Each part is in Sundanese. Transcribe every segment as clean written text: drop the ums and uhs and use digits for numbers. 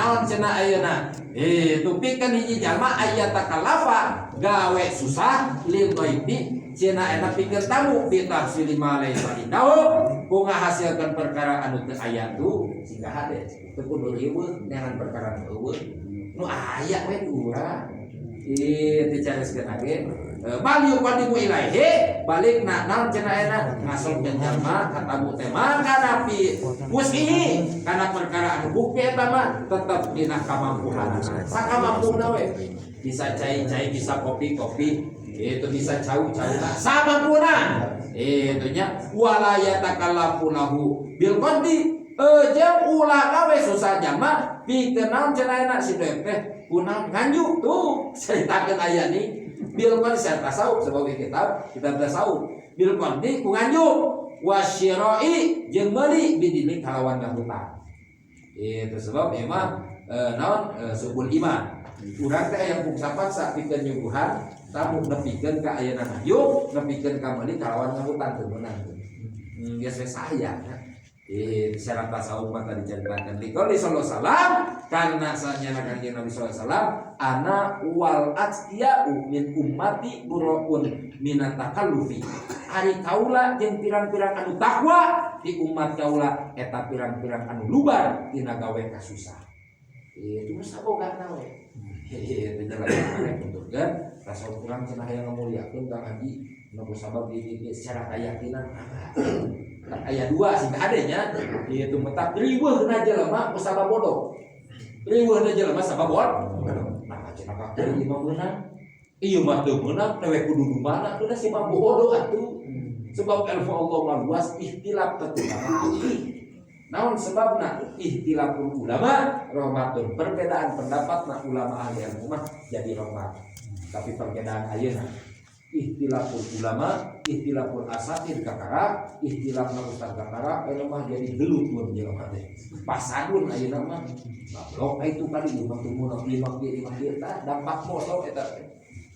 Naon cenah ayeuna? Itu pikeun hiji jalma aya takalafa gawe susah lil dhaifi cenah enak pikeun tamu bitahsili ma laisa indahu ku ngahasilkeun perkara anu teu aya tu sehingga hade teu kudu riweuh neangan perkara nu euweuh, nu aya we di urang. Ieu teh careskeun age bal yuqaddimu ilaihi balikna naon cenah enak ngasongkeun jalma ka tamu teh maka napi wus'ihi kana perkara anu bukti eta mah tetep dina kamampuhanana, sakamampuna we, bisa cai-cai, bisa kopi-kopi, itu bisa cau-cau samampuna itu nya. Wala yatakallafu lahu bil qaddi jeung ulah gawe susah jalma pikeun naon cenah enak si doep teh kunaon nganjuk tuh ceritakeun aya nih bil qaddi secara tasawuf sebagai kitab kitab tasawuf bil qaddi ku nganjuk wasyira'i jeung meuli bidini kalawan ngahutang. Itu sebab ieu mah naon subul iman urang teh aya paksa pikeun nyuguhan tamu nepikeun ka ayeuna ngayuk nepikeun ka meuli kalawan ngahutang teu meunang. Biasa saya secara tasawuf mah tadi diceritakan liqouli sallallahu alaihi wasallam karena sanyana Kanjeng Nabi sallallahu alaihi wasallam ana wal atqiya'u min ummati buraun minat takallufi, ari kaula jeung pirang-pirang anu takwa di umat kaula eta pirang-pirang anu lubar tina gawe kasusah. Itu mah sabogana we. Itu jelas maneh tuturkeun tasawuf urang cenah hayang ngamuliakeun Kang Haji nu sabab di secara keyakinan ayat 2 sih adanya itu metak riweuh na jelema ku sabab bodoh, riweuh na jelema sabab bodoh. Nah, cenah ka ieu mah meunang, ieu mah teu meunang, dewe kudu di mana tuh si mah bodoh atuh. Sebab ilmu Allah mah luas, ikhtilaf tetep naon sebabna ikhtilaful ulama rahmatun, perbedaan pendapat na ulama ahli ilmu mah jadi rahmat. Tapi perbedaan ayeuna ikhtilaful ulama, ikhtilaful asatid kakara, ikhtilafna ustaz kakara, ayeuna mah jadi gelut mun jelema teh. Pasadun ayeuna mah. Bablok itu kali ieu mah teu meunang, ieu mah kieu, ieu mah kieu, tah dampak bodoh eta teh.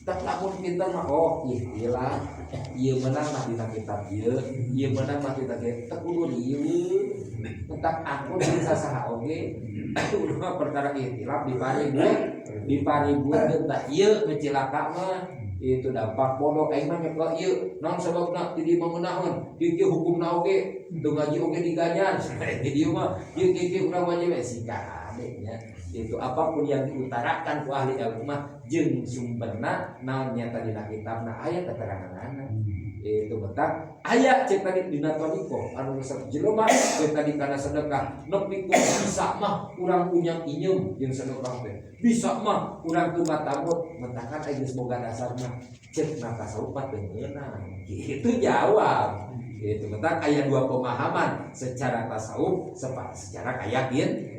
Tah lamun pinter mah oh ikhtilaf, ieu meunang mah dina kitab ieu, ieu meunang mah dina kitab teu kudu riweuh. Tentang aku bisa saha oge udah mah perkara ikhtilaf diparibut, diparibut tah ieu nu cilaka mah itu dampak bodoh. Aing mah nyekel ieu naon sababna di dieu mah ngeunaheun kieu kieu hukumna oge teu ngaji oge diganjar di dieu mah kieu kieu kieu urang wajib we sika nya. Itu apapun yang diutarakan ku ahli ilmu mah jeung sumberna naon nyata dina kitabna aya keteranganana. Itu betak aya cek tadi dina thoriqoh anu resep jelema cek tadi kana sedekah nepi bisa mah urang punya inyeum jeung sedekah teh bisa mah urang teu batamut mentakan aya geus boga dasar mah cek na tasawuf mah teu meunang gitu jawab. Itu betak aya dua pemahaman secara tasawuf, secara keyakinan.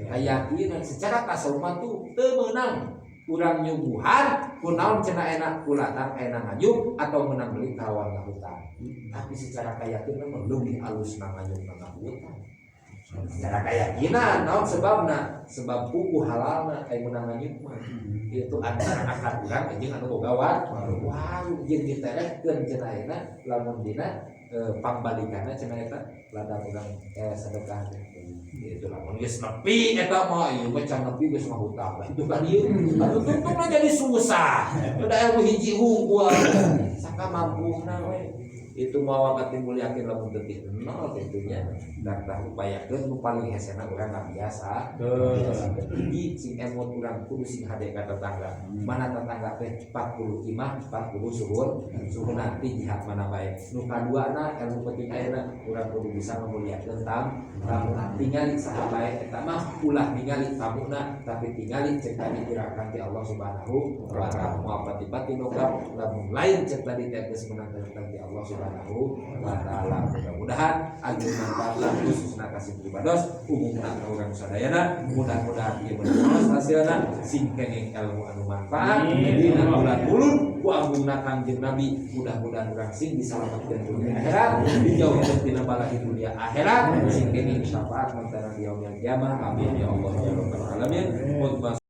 Secara tasawuf mah tuh teu meunang urang nyuguhan kunaon cenah enak kulatang enak nganyuk atau menang beli kawan ngahutang, tapi secara keyakinan mah leuwih alus na nganyuk na ngahutang secara keyakinan. Naon sebabna? Sebab kuku halalna aya menang nganyuk mah itu antara akad urang jeung anu boga warung jeung diterehkeun cenah enak lamun dina pangbalikanna cenah eta ladang urang sedekah teh. Itu lamun geus nepi eta mah ieu mah can nepi geus ngahutang lah itu kan ieu atuh tungtungna jadi susah udah ilmu hiji hungkul sakamampuna we. Itu mau wakati muliakeun lamun teu nol tentunya dan tah upayakeun nu paling hesena urang biasa hiji sing emot urang kudu sing hade ka tetangga. Mana tetangga teh 40 imah 40 suhun suhun nanti jihad mana bae. Nu kaduana ilmu penting ayeuna urang kudu bisa memuliakeun tamu, tingali saha bae eta mah ulah ningali tamuna tapi tingali cek tadi gerakan ti Allah Subhanahu wa taala. Moal pati-pati dongkap lamun lain cek tadi teh geus menang ti Allah Subhanahu wa taala. Mudah-mudahan agung manfaat khususna ka sim pribados, umumna ka urang sadayana. Mudah-mudahan ieu meunang hasilna sing kenging ilmu anu manfaat dina bulan mulud ku agungna Kangjeng Nabi. Mudah-mudahan urang sing disalamatkeun dunia akhirat, dijauhkeun tina bala di dunia akhirat, sing kenging syafaat mantana di yaumil kiamah. Amin ya Allah ya rabbal alamin.